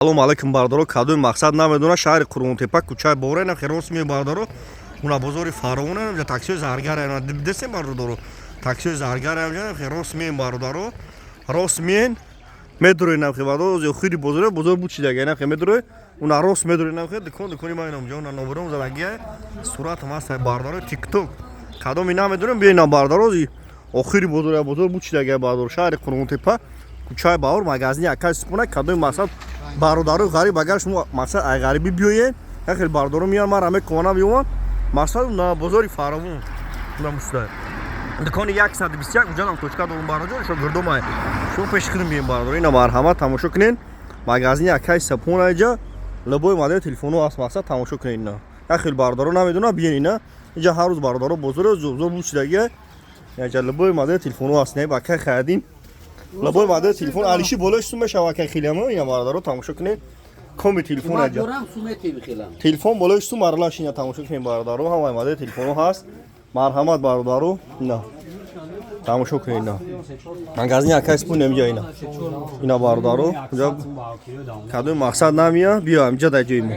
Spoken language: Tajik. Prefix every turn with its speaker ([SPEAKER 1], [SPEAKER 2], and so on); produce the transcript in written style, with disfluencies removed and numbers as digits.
[SPEAKER 1] Салому алайкум, бародаро. Кадоми мақсад намедона, шаҳри Қурғонтепа, кӯчаи Боврена, херос ми, бародаро. Уна бозори Фаровона, таксиҳои заргар дидесем, бародаро. Таксиҳои заргар, херос мием, бародаро, рост миен, медурои намхе, бародаро. Охири бозор, бозор буд чидага, намхе медурои, уна рост медурои, намхе дукон, дукони ма инам ҷо, уна номером задагия, суратам ҳаст, бародаро. Тикток кадоми намедонем, биёинам, бародаро. Охири бозор, бозор буд чидага, бародаро. Шаҳри Қурғонтепа, кӯчаи Баҳор, магазини акай Супона. Кадоми мақсад, бародарои ғариб, агар шумо мақсад ай ғарибӣ биёед, як хел бародаро меян, мара мекунам, биёван. Мақсад, на бозори Фаровон, намушта дукони 121, уҷанам точка дорум, бародарҷон, шогирдомай, шумо пеши худум биёем, бародаро. Ина марҳамат, тамошо кунед, магазини акай Сапон. Иҷа любой модели телефоно ҳаст. Мақсад, тамошо кунед, ина як хел бародаро намедонам, биён. Ина иҷа ҳар рӯз, бародаро, бозоро зор бучидагия. Иҷа любой модели телефоно ҳаст. Не, бакай хаядин, любой модели телефон алиши болои сум мешава, акай хелиама. Ина, бародаро, тамошо кунед, коми телефон аҷа телефон болои сум аралаш. Ина тамошо кунед, бародаро, ҳамаи модели телефоно ҳаст. Марҳамат, бародаро, ина тамошо кунед, ина магазини акай Спун немиҷа. Ина, бародаро, кадоми мақсад намия, биё, амиҷа дар ҷои мо.